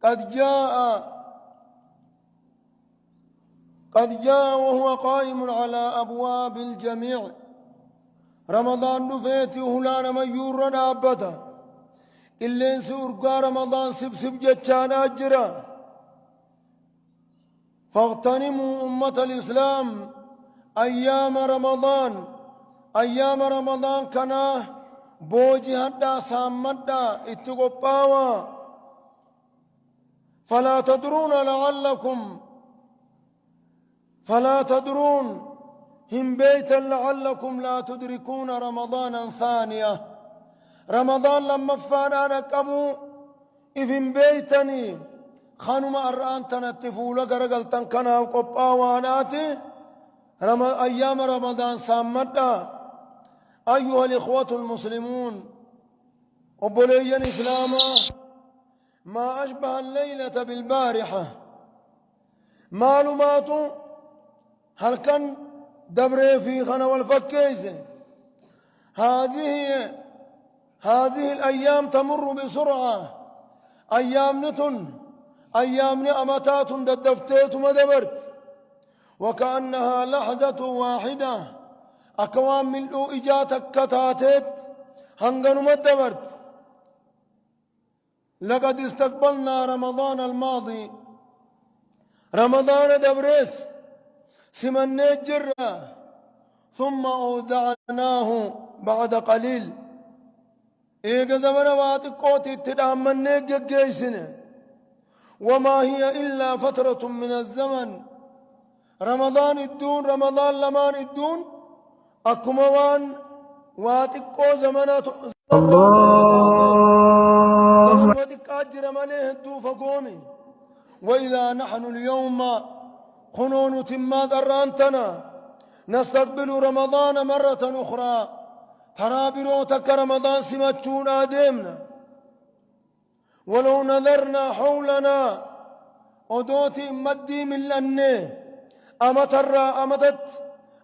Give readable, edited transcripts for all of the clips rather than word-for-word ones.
قد جاء قد جاء وهو قائم على أبواب الجميع. رمضان دفيتي هلانا ميور دابتا إلين سورقا رمضان سبسب جتشان أجرا. فاغتنموا أمة الإسلام أيام رمضان، أيام رمضان كنا بوجي هدا سامدا اتقباوا. فلا تدرون لعلكم، فلا تدرون هم بيتا لعلكم لا تدركون رمضانا ثانية. رمضان لما فانا ركبوا إذن بيتني خانما أرآن تنتفولا غرقلتن كنا قباواناتي أيام رمضان سامدا. أيها الإخوة المسلمون، وبليا إسلاما، ما أشبه الليلة بالبارحة. معلومات هل كان دبري في خنا والفكيس. هذه الأيام تمر بسرعة. أيام نتن، أيام أمتات ددفتيت مدبرت، وكأنها لحظة واحدة. أكوام من إجاتك كتاتت هنغن مدبرت. لقد استقبلنا رمضان الماضي، رمضان دبريس سمن جرة، ثم أودعناه بعد قليل. إيجا زمن واتقوتي تدعمن جيسنة. وما هي إلا فترة من الزمن. رمضان الدون، رمضان لمان الدون، أكموان واتقو زمنات الله أجر مليه الدوف قومي. وإذا نحن اليوم خنون تما ذرانتنا نستقبل رمضان مرة أخرى. ترى بروتك رمضان سمتشون آدمنا. ولو نظرنا حولنا أدوتي مدي من لأني أمتر أمتت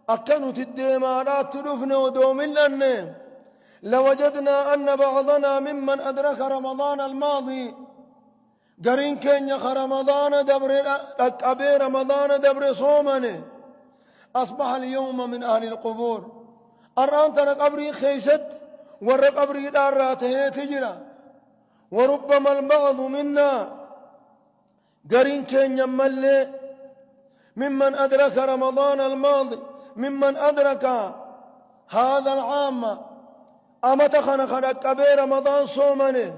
أكنت الديمارات تدفن ودو من لأني لوجدنا أن بعضنا ممن أدرك رمضان الماضي قرين كين يخ رمضان دبر أبي رمضان دبر صومني أصبح اليوم من أهل القبور. الآن ترى قبري خيست ور قبري داراته تجرى. وربما البعض منا قرين كين يملي ممن أدرك رمضان الماضي، ممن أدرك هذا العام أما تخنق أبي رمضان صومني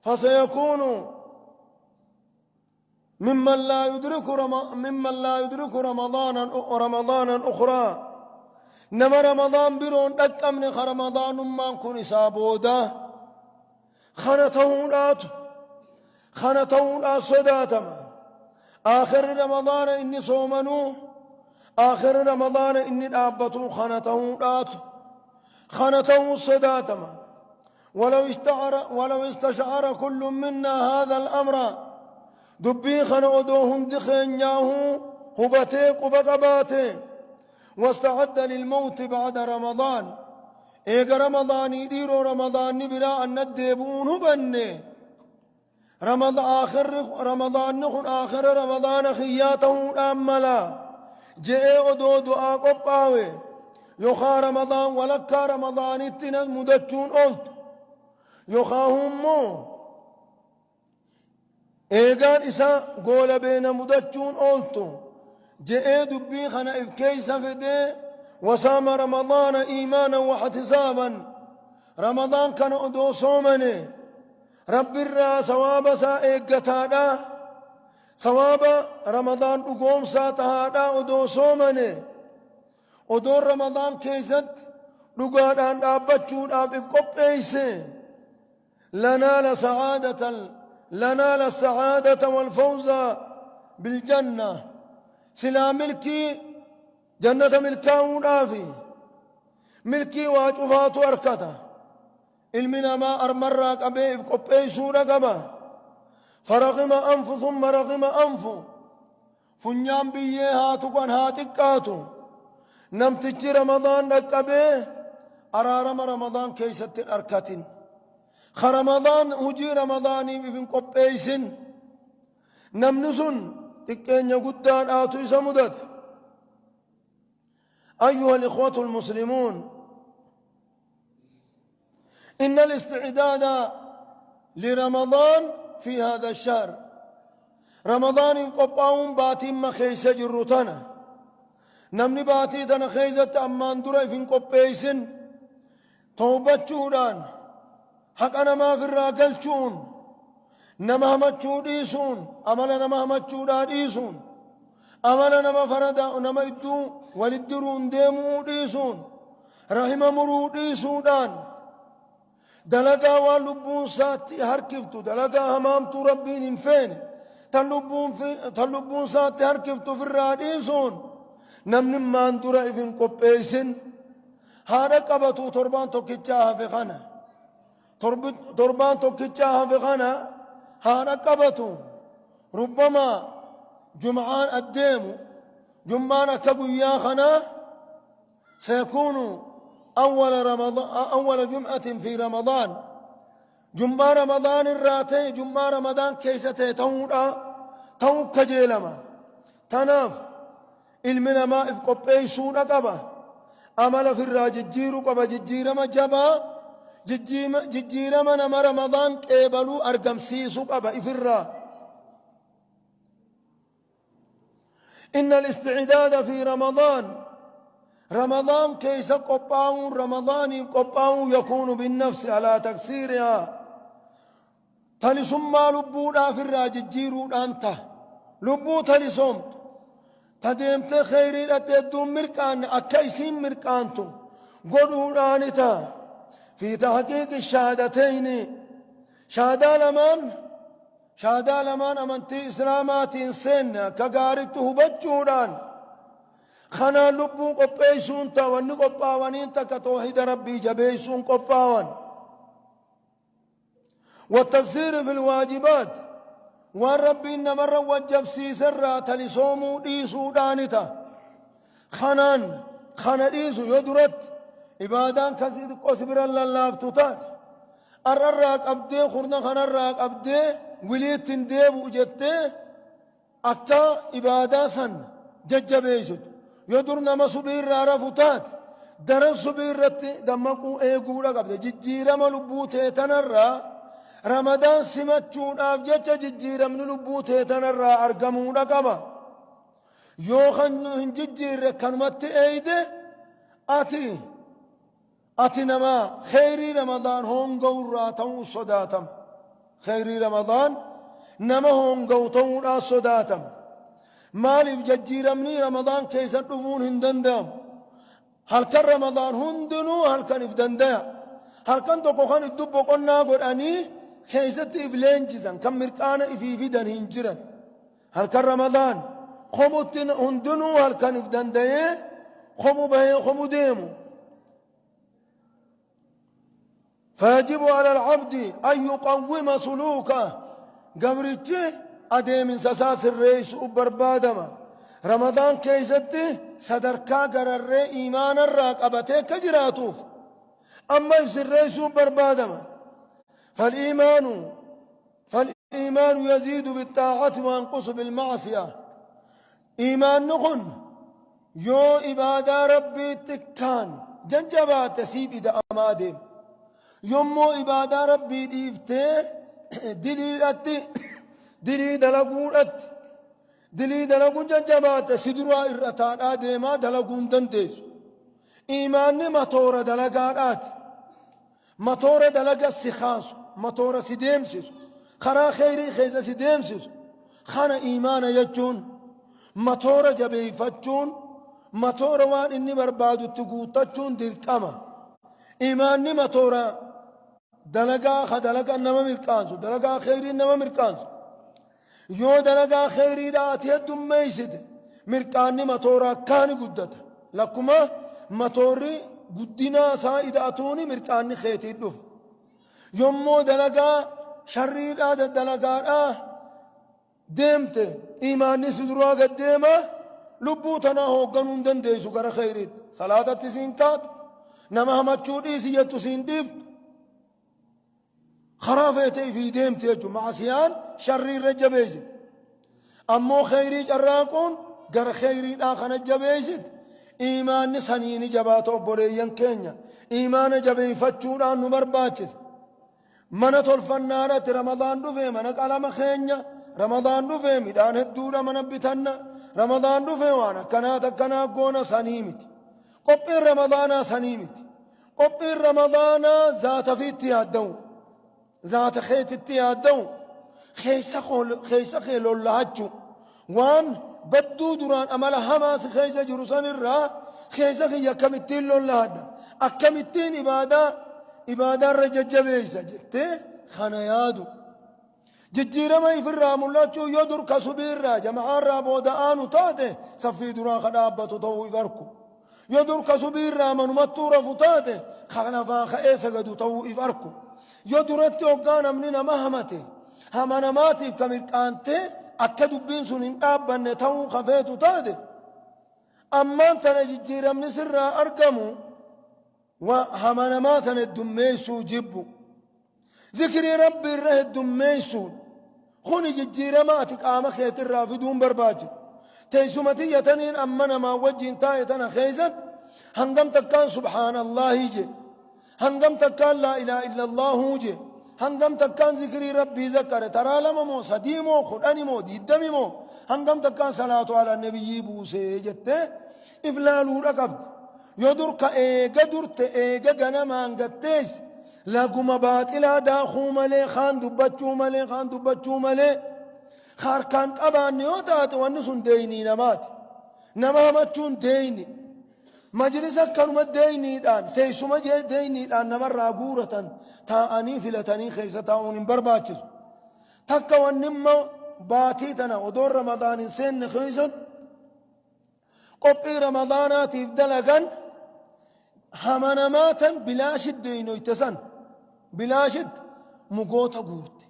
فسيكون ممن لا يدرك رمضانا أخرى. نما رمضان برون أكمن رمضان ما كن سابودا خنتون صداتما. آخر رمضان إني صومنو، آخر رمضان إني أبتو خنتون صداتما. ولو استشعر كل منا هذا الأمر دبي خنودوهم دخنياه هبتيق وبقباته واستعد للموت بعد رمضان. إيق رمضان يديرو رمضان نبلا أن ندبون هبني رمضان آخر رمضان نخن آخر رمضان خياته أملا جاء أدو دعاء قباوي يخا رمضان ولكا رمضان اتنز مدتشون أولت يخاهم مو إيقان إسا قول بين مدتشون أولتو جاء دبي خنا إفكيس فدي وصام رمضان إيمانا واحتسابا. رمضان كان أدو صومني رب الرا ثواب سا إيقتادا ثواب رمضان أقوم ساتهادا أدو صومني أدو رمضان كيست لقادان أبتشون أب إفقب إيسي لنال السعادة والفوز بالجنة. سلا ملكي جنة ملكاون آفي ملكي واجفات أركتا المنا ما أرمرك أبي إفقب إيسو رقبا فرغم أنف ثم رغم أنف فنيان بيه هاتو كان هاتكاتو نمتج رمضان أبي Araarama Ramadaan keeysatti hin arkatin, ka Ramadaan hujii Ramadaaniif if hin qopheeysin, namni sun xiqqeenya guddaadhaatu isa mudata. أيها الإخوة المسلمون، إن الاستعداد لرمضان في هذا الشهر، رمضان qophaa'uun baatiin ma keeysa jirru tana, namni baatii tana keeysatti ammaan dura if hin qopheeysin, tawbachuudhaan, haqa namaaf irraa galchuun, nama hamachuu dhiisuun, amala nama hamachuudhaa dhiisuun, amala nama farada nama idduu waliddiruun deemuu dhiisuun, rahima muruu dhiisuudhaan, dalagaa waan lubbuun isaatti harkiftu, dalagaa hamaamtuu Rabbiin hin feene tan lubbuun isaatti harkiftu ofirraa dhiisuun, namni maan dura if hin qopheeysin haadha qabatu torbaan tokkichaa hafe kana, torbaan tokkichaa hafe kana haadha qabatu. Rubbama jum'aan addeemu, jum'aan akka guyyaa kanaa سيكون أول رمضان، أول جمعة في رمضان، جمعة رمضان الراتي، جمعة رمضان كيستي تهودا تهو كجيلما. Tanaaf ilmi namaa if qopheessuudha qaba, amala firraa jijjiiruu qaba, jijjiirama jabaa, jijjiirama nama Ramadaan qeebaluu argamsiisuu qaba ifirraa. إن الاستعداد في رمضان، رمضان كيس قباون، رمضان قباون، يكون بالنفس على تكسيرها، تلسما لبودا في الراججيرو أنت لبو تلسومت تديمت خيري لتدوم مركان أكيسين مركانتو قدو آنتا في تحقيق الشهادتين، شهادة لمن شهادة لمن أمنتي إسلامات سن كغارته بجودان خنا لبو قبيسون تا وني قباوانين تا كتوحيد ربي جبيسون قباوان، والتقصير في الواجبات، والرب إنما وجب سيسر تلسومو ديسو دانتا خنان خنا ديسو يدرت إبادان كسيد قصبر الله فتات الرراك أبدي خرنا خنا الراك أبدي وليت ديب وجدت أكا إبادة سن ججبيسد يدرنا ما سبير رفتات درن سبير رت دمكو إيقورا قبل ججيرة ملبوتة تنرى رمضان سمتشون أفجت ججيرة من لبوتة تنرى أرقمونا قبا يوخن هنججير كنمت أيده أتي أتي نما خيري رمضان هم قوراتهم صداتم، خيري رمضان نما هم قوتون صداتم. مالف ججيرة مني رمضان كيس رفون هندندم، هل كان رمضان هندنو هل كان افدندا، هل كان تقوخان الدب قلنا قراني كيست إفلينجزا كم مركانا إفي فيدن هنجرا، هل كان رمضان خموتن هندنو هل كان افدندا خمو بهي خمو ديمو. فيجب على العبد أن يقوم سلوكه، قبرتي أدي من سساس الرئيس وبربادما رمضان كيستي صدركا قرر إيمان الراقبتي كجراتوف أما يفسر الرئيس وبربادما. فالإيمان يزيد بالطاعة وينقص بالمعصية. إيمان نقن يو إبادة ربي تكان جنجبات تسيب إذا أمادم يمو إبادة ربي ديفته دليلتي دلي دلقونت دلي دلقون جنجبات سدروا إرتان آدما دلقون دندس. إيمان مطورة دلقانات مطورة دلقة السخاص مطورة سديمسس خرا خيري خيزة سديمسس خنا إيمان يجون مطورة جبيفتون مطورة وان إني بربادو تقوتتون دلكما. إيمان مطورة دلقا خدلقا نما مركانسو دلقا خيري نما مركانسو يو دلقا خيري دات يدوم ميسد مركاني مطورة كان قدت لكما مطوري قدنا سائداتوني مركاني خيتي دف يومو دلقا شرير آد دلقا ديمت إيماني سدروا قديمة لبوتنا هو قانون دنديسو كرا خيريت صلاة تسينكات Nama hamachuu dhiisi jettu siin dhiiftu. Karaa feetee ifii deemti jechuudha. Maasiyaan sharrii irra jabeessit. Ammoo kheyrii carraaquun gara kheyriidhaa kana jabeessit. Iimaanni sanii ni jabaata obboleeyyan keenya. Iimaana jabeeffachuudhaan nu barbaachisa. Mana tolfannaadhatti Ramadaan dhufee mana qalama keenya. Ramadaan dhufee midhaan hedduudha mana bitanna. Ramadaan dhufee waan akkanaa takkanaa goona sanii miti. Qophiin Ramadaanaa sanii miti. Qophiin Ramadaanaa zaata fiitti yaadda'u. Zaata keetitti yaadda'u. Keessa kee lollahachuu. Waan badduu duraan amala hamaa si keessa jiru sanirraa keessa kiyya akkamittiin lollahadha. Akkamittiin ibaadaarra jajjabeessa jettee kana yaadu. Jijjiirama ifirraa mul'achuu yoo dur kasubiirraa jama'aarraa booda aanu taate saffii duraa ka dhaabbatu ta'uu if arku. Yoo dur kasubiirraa manumattuu rafu taate kanafaa ka'ee sagadu ta'uu if arku. Yoo duratti hoggaa namni nama hamate hama namaatiif ka mirqaantee akka dubbiin sun hin dhaabbanne ta'uu kafeetu taate ammaan tana jijjiiramni sirraa argamu hama namaa sana heddummeessuu jibbu. Zikrii rabbi irra heddummeessuudha. Kuni jijjiirama ati qaama keetirraa fiduun barbaachisu. Teessuma tiyyataniin amma namaa wajjin taa'e tana keessatti hangam takkaan subhaanallaahi je. Hangam takkaan laa ilaaha illallaahu je. Hangam takkaan zikrii rabbii zakkare taraa 2 moo 3 moo 10 moo 20 moo hangam takkaan salaatu ala nabiyyii buusee jettee if laaluudha qabdi. Yoo dur ka eega durte eega ganamaan gattees laguma baaxilaa daakuu malee kaan dubbachuu malee kaan dubbachuu malee harkaan qabaanne yoo taate wanni sun deeynii namaati. Nama hamachuun deeyni. Majlisa akkanuma deeyniidhaan teessuma deeyniidhaan namarraa guuratan taa'anii filatanii keessa taa'uun hin barbaachisu. Takka wanni immoo baatii tana odoon Ramadaan hin seenne keessatti qophii Ramadaanaatiif dalagan hama namaa tan bilaashit deeynoyte san bilaashit mugoota guurte.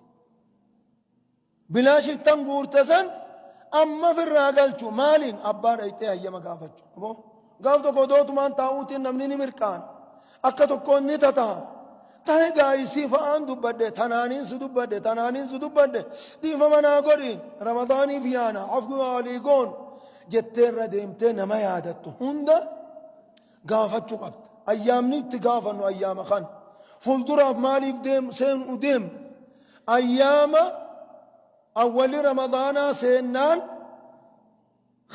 Bilaashit tan guurte san amma firraa galchu maaliin abbaa dhayxee hayyama gaafachu. Aboo gaaf tokko odootumaan taa'uutiin namni ni mirqaana. Akka tokkoon ni tata'a. Tahe gaayisii fa'aan dubbadhe tanaaniin si dubbadhe tanaaniin si dubbadhe dhiifama naa godhi Ramadaaniif yaana afuu walii goon jettee irra deemtee nama yaadattu hunda gaafachuu qabda. Ayyaamni itti gaafannu ayyaama kana. Fuulduraaf maaliif seenuu deemna? Ayyaama awwali Ramadaanaa seennaan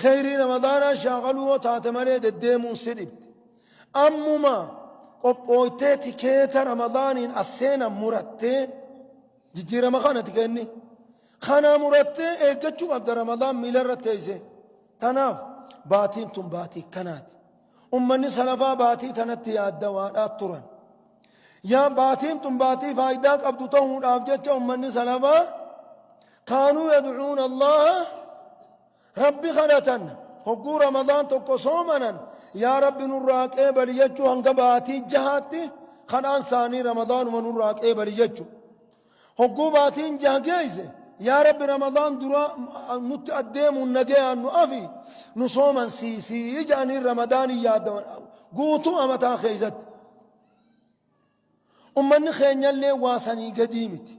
kheyrii Ramadaanaa shaakaluu yoo taate malee deddeemuun si dhibdi. Ammuma qophooytee tikeeta Ramadaaniin as seenan murattee jijjiirama kana tikeenni. Kana murattee eeggachuu qabda Ramadaan miila irra teessee. Tanaaf baatiin tun baatii kanaati. Ummanni salafaa baatii tanatti yaaddawaadhaa turan. Yaa baatiin tun baatii faayidaa qabdu ta'uudhaaf jecha ummanni salafaa kaanuu yad'uuna Allaha rabbi kadhatan hogguu Ramadaan tokko soomanan yaa rabbi nurraa qeebali jechuu hanga baatii jahaatti kadhaan isaanii Ramadaanuma nurraa qeebali jechuu. Hogguu baatiin jaha geesse yaa rabbi Ramadaan dura nutti addeemuun nagayaan nu afi nu sooman siisii jedhanii Ramadaanii yaadaman guutuu amataa keessatti. Ummanni keenyallee waa sanii gadii miti.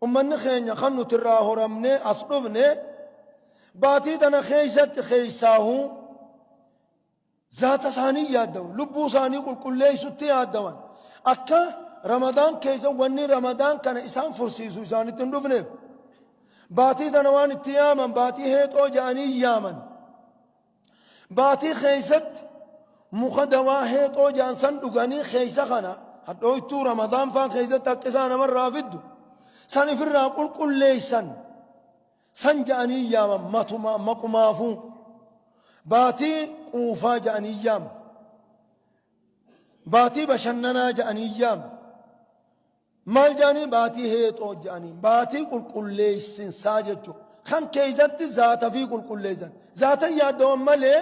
Ummanni keenya kan nuti irraa horamnee as dhufne baatii tana keessatti keessaahuu zaata isaanii yaaddawan lubbuu isaanii qulqulleessutti yaaddawan akka Ramadaan keessa wanni Ramadaan kana isaan fursiisu isaanitti hin dhufneef baatii tana waan itti yaaman baatii heexoo jedhanii yaaman. Baatii keessatti muka dawaa heexoo jedhan san dhuganii keessa kana hadhooytuu Ramadaan faa keessatti akka isaa namarraa fiddu san ifirraa qulqulleessan san jedhanii yaaman matuma maqumaafuu baatii quufaa jedhanii yaaman baatii bashannanaa jedhanii yaaman maal jedhanii baatii heexoo jedhanii baatii qulqulleessinsaa jechuudha. Kan keessatti zaata fi qulqulleessan zaata yaaddawan malee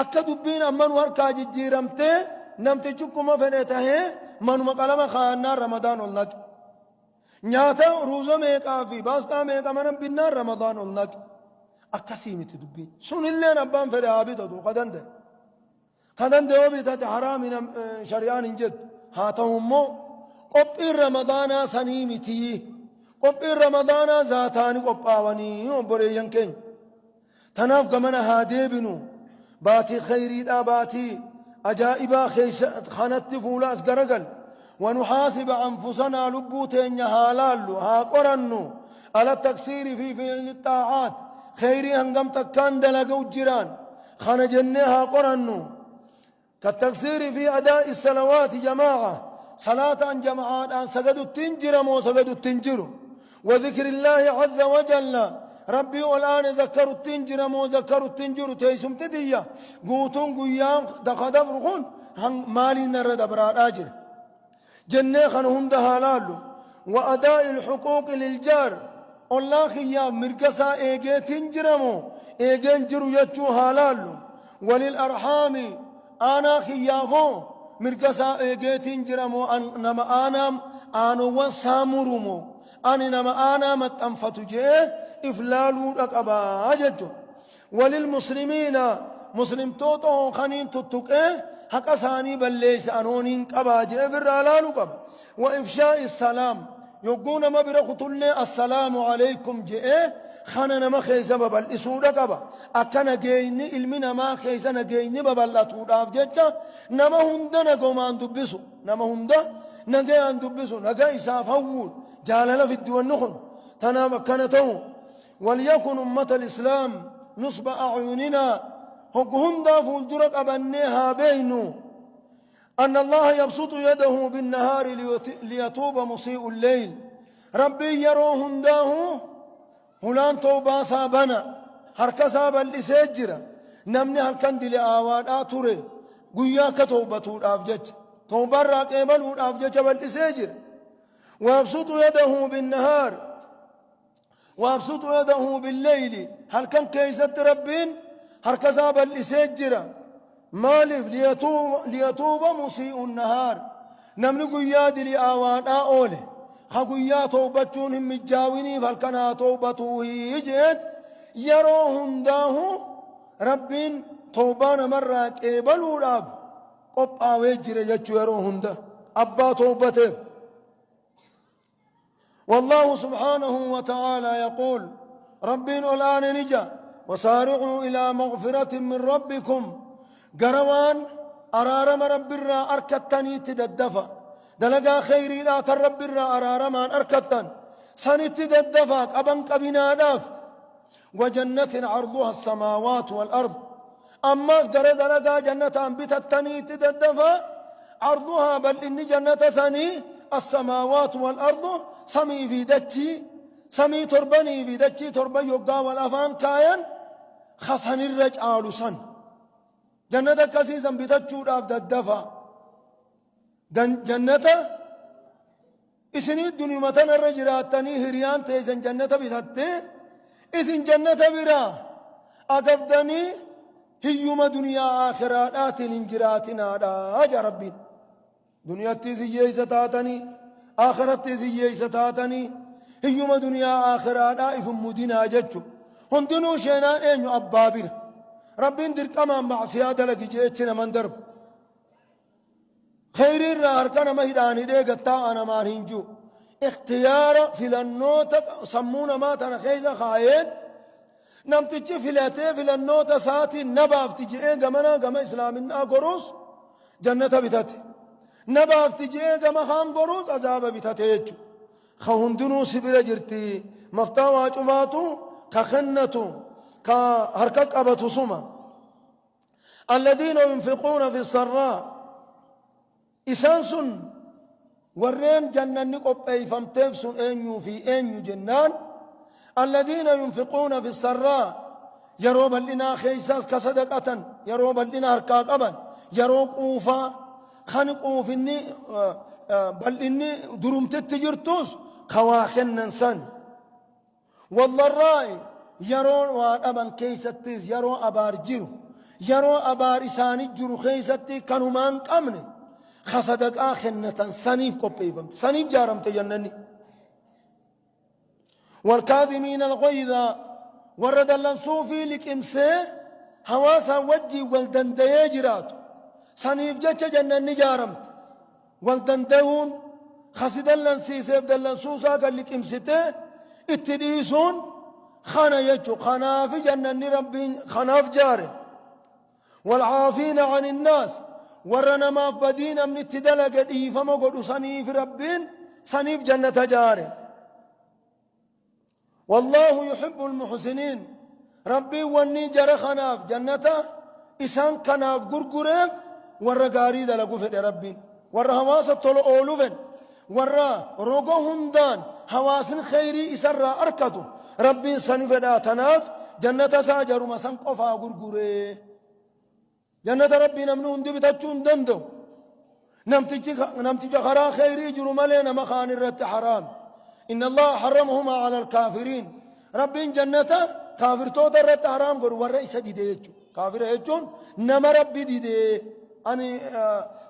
akka dubbiin amma nu harkaa jijjiiramtee namtichi kuma fedhe tahee manuma qalama kaa'annaan Ramadaan ol naqe. Nyaata ruuza meeqaa fi baastaa meeqa mana binnaan Ramadaan ol naqe. Akkasii miti dubbiin. Sunilleen abbaan fedhe haa bitatu ka danda'e. Ka danda'e bitate haraami shari'aan hin jettu. Haa ta'u immoo qophiin Ramadaanaa sanii mitii. Qophiin Ramadaanaa zaataani qophaawanii, obboleeyyan keenya. Tanaaf gamana haa deebinu. Baatii khayriidhaa, baatii ajaa'ibaa keessa kanatti fuula as garagal. ونحاسب أنفسنا, lubbuu teenya haa laallu, haa qorannu, على التقصير في فعل الطاعات, khayrii hangam takkaan dalaga jiraan kana jennee haa qorannu. كالتقصير في أداء الصلوات جماعة, صلاة جماعة سجدوا التنجر مو سجدوا التنجر, وذكر الله عز وجل, ربي الآن ذكروا التنجر مو ذكروا التنجر. تيسم تدية قوتون قيان دقد فرقون مالي نرد براد أجر jennee kana hunda haa laallu. وأداء الحقوق للجار, ollaa kiyyaaf mirga isaa eegeetiin jiramoo eegeen jiru jechuu haa laallu. وللأرحام, aanaa kiyyaafoo mirga isaa eegeetiin jiramoo nama aanaa aanuwwan saamurumoo ani nama aanaa maxxanfatu jee if laaluudha qabaa jechu. وللمسلمين, muslimtoota hookaniin tuttuqee haqa isaanii balleeyse anooniin qabaa jee birraa laaluu qaba. وإفشاء السلام, yogguu nama bira kutullee "السلام عليكم" je'ee kana nama keessa babal'isuudha qaba. Akka nageenyi ilmi namaa keessa nageenyi babal'atuudhaaf jecha nama hunda nagomaan dubbisu, nama hunda nagayaan dubbisu, naga isaaf hawwuun jaalala fiddi wanni kun. Tanaaf akkana ta'u. وليكن أمة الإسلام نصب أعيننا, hoggu hundaa fuuldura qabannee haa beeynu, أن الله يبسط يده بالنهار ليتوب مسيء الليل. ربي yeroo hundaahu hulaan tawbaasaa bana, harka isaa bal'isee jira. Namni halkan dile aawaadhaa ture guyyaa akka tawbatuudhaaf jecha, tawbaarraa qeebaluudhaaf jecha bal'isee jira. ويبسط يده بالنهار ويبسط يده بالليل, halkan keeysatti Rabbiin harka isaa bal'isee jira. Maaliif? ليتوب مسيء النهار, namni guyyaa dili aawaadhaa oole ka guyyaa towbachuun hin mijjaawiniif halkan haa towbatuuhi jeen. Yeroo hundaahu Rabbiin towbaa namarraa qeebaluudhaaf qophaawee jira jechuu, yeroo hunda abbaa towbateef. والله سبحانه وتعالى يقول, ربين الآن نجا: وسارعوا إلى مغفرة من ربكم, gara waan araarama Rabbirraa arkattaniitti daddafa. Dalagaa khayriidhaa tan Rabbirraa araaramaan arkattan sanitti daddafa, qaban qabinaadhaaf. وجنة عرضها السماوات والأرض, ammas gara dalagaa jannataan bitattaniitti daddafa. عرضها, bal'inni jannata sanii, السماوات والأرض, samii fi dachii, samii torbanii fi dachii torban yoggaa wal afaan kaayan kasanirra caalu san, jannata akkasiisan bitachuudhaaf daddafa. Jannata isinii duniyuma tanarra jiraattanii hiriyaan teessan jannata bitattee, isin jannata biraa agabdanii hiyyuma duniyaa aakhiraadhaatiin hin jiraatinaadha ja Rabbiin. Duniyattis hiyyeessa taatanii, aakhirattis hiyyeessa taatanii, hiyyuma duniyaa aakhiraadhaa ifin mudinaa jechu. Hundinuu sheenaan eenyu abbaa bira. Rabbiin dirqamaan macsiyaa dalagi jeechi naman darbu. Khayriirraa harka nama hidhaan hidhee gattaa'a namaan hin jiru. Ikhtiyaara, filannoota sammuu namaa tana keessa kaayeen namtichi filatee filannoota isaatiin na baafti je'ee gamana gama islaaminaa goruus jannata bitate, na baafti je'ee gama kaan goruus azaaba bitate jechuudha. Ka hundinuu si bira jirti. Maftaa waa cufaatu ka kennatu, ka harka qabatu suma. الذين ينفقون في السراء, isaan sun warreen jannanni qopheeyfamteef sun eenyuu fi eenyu jennaan, الذين ينفقون في السراء, yeroo bal'inaa keeysaas ka sadaqatan, yeroo bal'ina harkaa qaban, yeroo quufaa kan quufinni bal'inni durumtitti jirtus ka waa kennan san. والضراء, yeroo waa dhaban keeysattis, yeroo abaar jiru, yeroo abaar isaanii jiru keeysatti kanumaan qabne ka sadaqaa kennatan saniif qopheeffamte, saniif jaaramte jannanni. والكاظمين الغيظ, warra dallansuu fi liqimsee hawaasa wajjii wal dandayee jiraatu. Saniif jecha jannanni jaaramte. Wal danda'uun kasi dallansiiseef dallansuusaa kan liqimsitee itti dhiisuun kana jechu. Kanaafi jannanni Rabbiin kanaaf jaare. Walcaafiina ani innaas, warra namaaf badii namni itti dalage dhiifama godhu, saniif Rabbiin saniif jannata jaare. Wallaahu yuhibbu almuhsiniin. Rabbiin wanni jara kanaaf jannata isaan kanaaf gurgureef warra gaarii dalagu fedhe. Rabbiin warra hawaasa tola oolu fedhe, warra roga hundaan hawaasni kheyrii isarraa arkatu Rabbiin sani fedhaa. Tanaaf jannata isaa jaruma san qofaa gurguree. Jannata Rabbii namni hundi bitachuu hin danda'u. Namticha karaa kheyrii jiru malee nama kaan irratti haraam. Inna Allaha harramahumaa ala alkaafiriin. Rabbiin jannata kaafirtoota irratti haraam godhu, warra isa dide jechuudha. Kaafira jechuun nama Rabbi dide, ani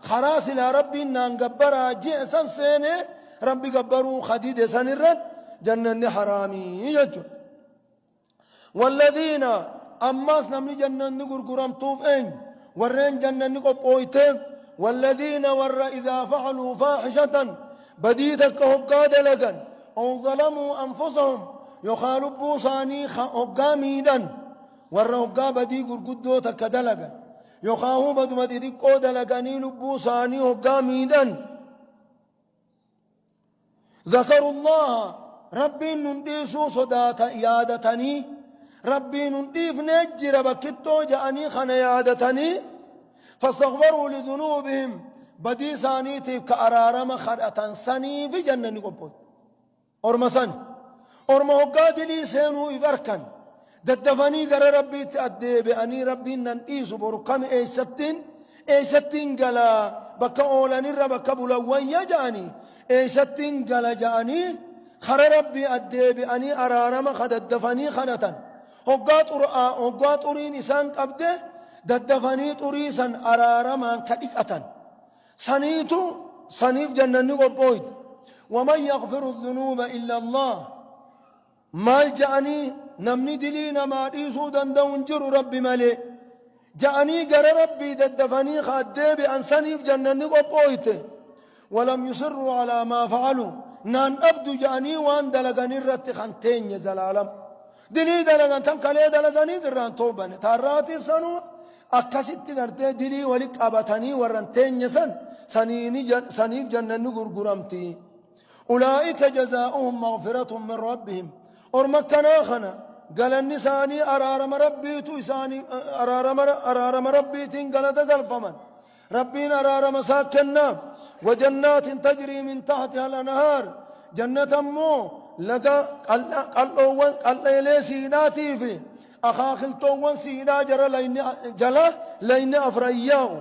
karaa silaa Rabbiin naan gabbaraa ji'e san seenee Rabbi gabbaruu kadide san irratti jannanni haraamii jechuudha. Walladiina, ammaas namni jannanni gurguramtuuf eenyu? Warreen jannanni qophooyteef, walladiina, warra idaa facaluu faaxishatan, badii takka hoggaa dalagan, ow zalamuu anfusahum, yookaa lubbuu isaanii hoggaa miidhan, warra hoggaa badii gurguddoo takka dalagan yookaa hubaduma xixiqqoo dalaganii lubbuu isaanii hoggaa miidhan, ذكروا الله, Rabbiin nun dhiisuu sodaata yaadatanii, Rabbiin nun dhiifnee jira bakkittoo ja'anii kana yaadatanii, فاستغفروا لذنوبهم, badii isaaniitiif ka araarama kadhatan saniifi jannanni qophooyte. Orma san, orma hoggaa dilii seenuu if arkan daddafanii gara Rabbiitti addeebi'anii, Rabbiin nan dhiisu, boru kami eessattiin galaa, bakka oolanirra bakka bulan wayya ja'anii, eessattiin gala ja'anii kara Rabbii addeebi'anii araarama ka daddafanii kadhatan, hoggaa xur'aa hoggaa xuriin isaan qabde daddafanii xurii san araaramaan ka dhiqatan saniitu saniif jannanni qophooyte. ومن يغفر الذنوب إلا الله. Maal ja'anii? Namni dilii namaa dhiisuu danda'u hin jiru Rabbi malee ja'anii gara Rabbii daddafanii ka addeebi'an saniif jannanni qophooyte. ولم يصروا على ما فعلوا, naan dhabdu ja'anii waan dalagan irratti kan teenye zalaalam. Dilii dalagan tan kalee dalaganii irraan toobane taarraatii sanuma akkasitti gartee dilii wali qabatanii warran teenye san saniif jannanni gurguramti. أولئك جزاؤهم مغفرة من ربهم. Orma akkanaa kana galanni isaanii araarama Rabbiitu isaanii araarama Rabbiitiin galata galfaman. Rabbiin araarama isaa kennaaf. وجنات تجري من تحتها الأنهار, jannata immoo laga qal'oowwan qal'eelee siidhaatii fi akaakiltoowwan siidhaa jara jala layni afrayyaa'u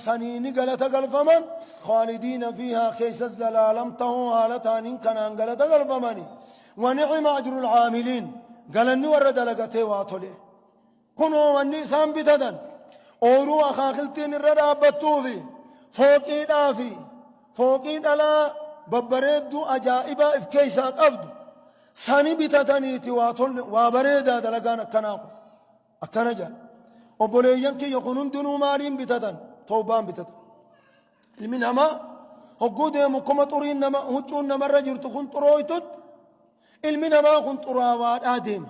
saniini galata galfaman. خالدين فيها, keessa zalaalam tahuu haala taaniin kanaan galata galfamani. ونعم أجر العاملين. Galanni warra dalagatee waa tole. Kunoo wanni isaan bitatan ooyiruu akaakiltiin irra dhaabbattuu fi fooqiidhaa fi fooqii dhalaa babbareedduu ajaa'ibaa if keessaa qabdu sani bitataniiti. Waa tolle, waa bareedaa dalagaan akkanaa kun akkana jedha. Obboleeyyan kiyya, kun hundinuu maaliin bitatan? Tawbaan bitatan. Ilmi namaa hogguu deemu kuma xuriin nama huccuun namarra jirtu kun xurooytutti ilmi namaa kun xuraawaadhaa deema.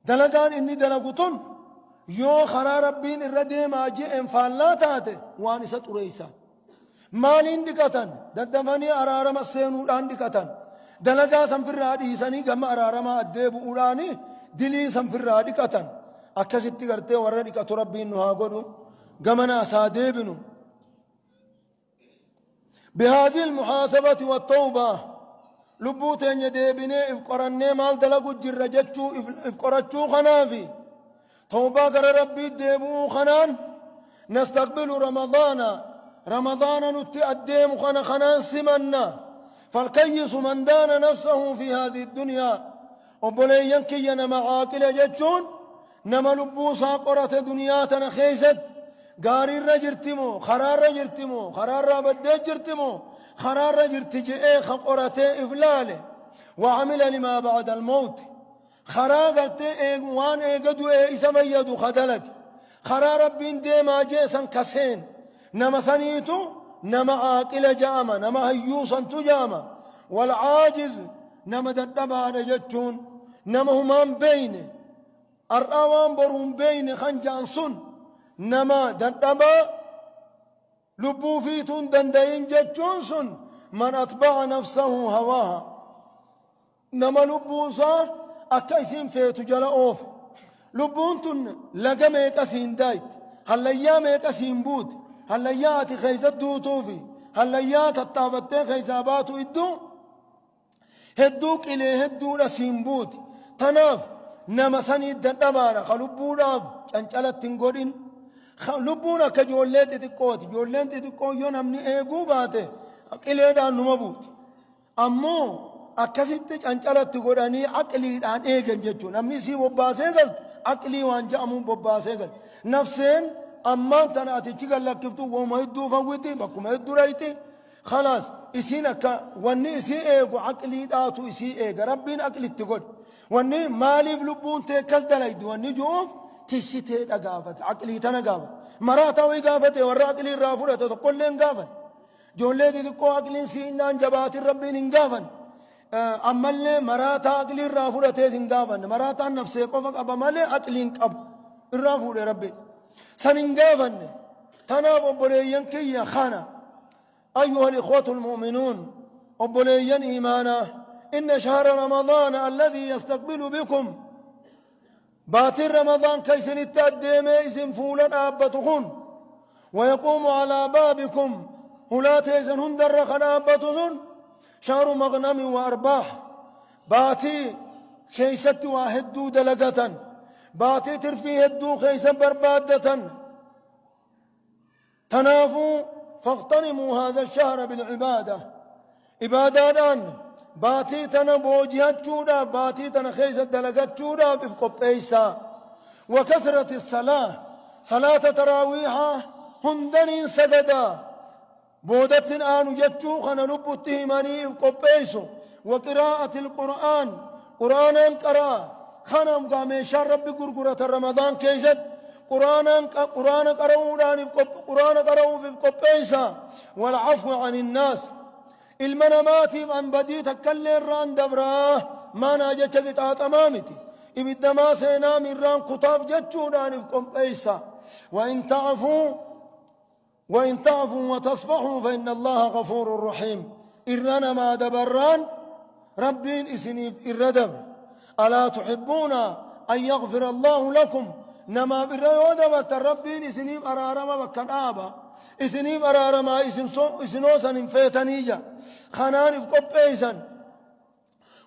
Dalagaan inni dalagu tun yoo karaa Rabbiin irra deemaa je'een faallaa taate waan isa xureeysan. Maaliin dhiqatan? Daddafanii araarama seenuudhaan dhiqatan. Dalagaa sanfirraa dhiisanii gama araaramaa addee bu'uudhaani dilii sanfirraa dhiqatan. Akkasitti gartee warra dhiqatu Rabbiin nu haa godhu. Gamana asaa deebinu. بهذه المحاسبة والتوبة, lubbuu teenya deebinee if qorannee maal dalagu jirra jechuu if qorachuu kanaafi tawbaa gara Rabbii deebi'uu kanaan, نستقبل رمضان, ramadaana nutti addeemu kana kanaan simanna. فالكيس من دان نفسه في هذه الدنيا. Obboleeyyan kiyya, nama caaqila jechuun nama lubbuusaa qorate. Duniyaa tana keeysatti gaariirra jirtimoo karaarra jirtimoo, karaarraa baddee jirtimoo karaarra jirti je'ee ka qoratee if laale. وعمل لما بعد الموت, karaa gartee waan eega du'ee isa fayyadu ka dalag. Karaa Rabbiin deemaa jee san ka seene nama saniitu nama aaqila ja'ama, nama hayyuu santu ja'ama. Wal caajiz, nama dadhabaadha jechuun nama humaan beeyne, ar'aa waan boruun beeyne kan ja'an sun nama dadhabaa lubbuu fiituun dandayin jechuun sun man atba'a nafsahu hawaaha, nama lubbuu isaa akka isiin feetu jala oofe. Lubbuun tun laga meeqa siin daayti, hallayyaa meeqa siin buuti, hallayyaa ati keessa duutuufi hallayyaa tattaafattee keessaa baatu iddoo hedduu qilee hedduudha siin buuti. Tanaaf nama sanii dadhabaadha ka lubbuudhaaf cancalatti hin godhin. Lubbuun akka ijoollee xixiqqooti. Ijoolleen xixiqqoo yoo namni eeguu baate qileedhaan numa buuti. Ammoo akkasitti cancalatti godhanii aqliidhaan eegan jechuudha. Namni isii bobbaasee galtu aqlii waan ja'amuun bobbaasee galtu. Nafseen ammaan tana atichi gallakkiftu wooma hedduu fawwiti, bakkuma hedduu dhayti. Khalaas, isiin akka wanni isii eegu aqliidhaatu isii eega. Rabbiin aqlitti godhe. Wanni maaliif lubbuun tee akkas dalaydi wanni ju'uuf tissiteedha gaafate. Aqlii tana gaafate. Maraataa wayii gaafate, warra aqlii irraa fudhate tokkollee hin gaafan. Ijoollee xixiqqoo aqliin siinnaan jabaatin Rabbiin hin gaafan. Ammallee maraataa aqlii irraa fudhatees hin gaafanne. Maraataan nafsee qofa qaba malee aqlii hin qabu. Irraa fuudhe Rabbiin. San hin gaafanne. Tanaaf obboleeyyan kiyya kana. أيها الإخوة المؤمنون، obboleeyyan إيمانا، إن شهر رمضان الذي يستقبل بكم، baatiin رمضان ka isinitti adeeme isin fuula dhaabbatu kun، ويقوم على بابكم، hulaa teessan hundarra ka dhaabbatu sun، شهر مغنم وأرباح، baatii keeysatti waa hedduu dalagatan, baatii tirfii hedduu keeysa barbaaddatan. Tanaafuu فاغتنموا هذا الشهر بالعبادة، ibaadaadhaan baatii tana booji'achuudhaaf, baatii tana keessa dalagachuudhaaf if qopheeysaa. وكثرة الصلاة، صلاة تراويحا hundaniin sagadaa, boodattin aanu jechuu kana lubbutti himanii if qopheeysu. وقراءة القرآن، quraanaan qaraa. Kanam gaa meeshaan Rabbi gurguratan Ramadaan keeysatti quraanaan, quraana qara'uudhaan, quraana qara'uuf if qopheeysa. والعفو عن الناس، ilma namaatiif an badii takkallee irraan dabraa maanaa jecha qixaaxamaa miti, ibiddamaa seenaa mirraan kutaaf jechuudhaan if qopheeysa. وإن تعفوا وتصفحوا فإن الله غفور رحيم. Irra namaa dabarraan Rabbiin isiniif irra dabra. ألا تحبون أن يغفر الله لكم؟ Namaaf irra yoo dabartan Rabbiin isiniif araarama, bakka dhaaba isiniif araaramaa, isinoo san hin feetaniija. Kanaan if qopheeysan.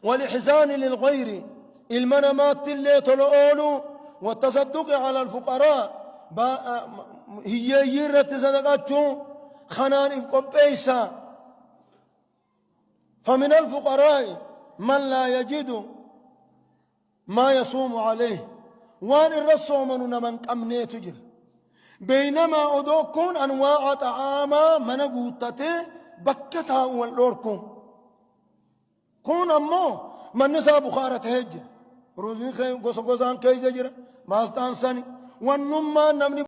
والإحسان للغير، ilma namaatti illee tola ooluu. والتصدق على الفقراء، hiyyeeyyii irratti sadaqachuu, kanaan if qopheeysa. فمن الفقراء من لا يجد ما يصوم عليه، waan irra soomanu naman qabneetu jira. بينما odoo kun أنواع طعاما mana guuttatee bakka taa'u wal dhoorku, kun ammoo manni isaa bukaara tahee jira, ruuziin gosa gosaan keessa jira, maastaan sani wannummaan namni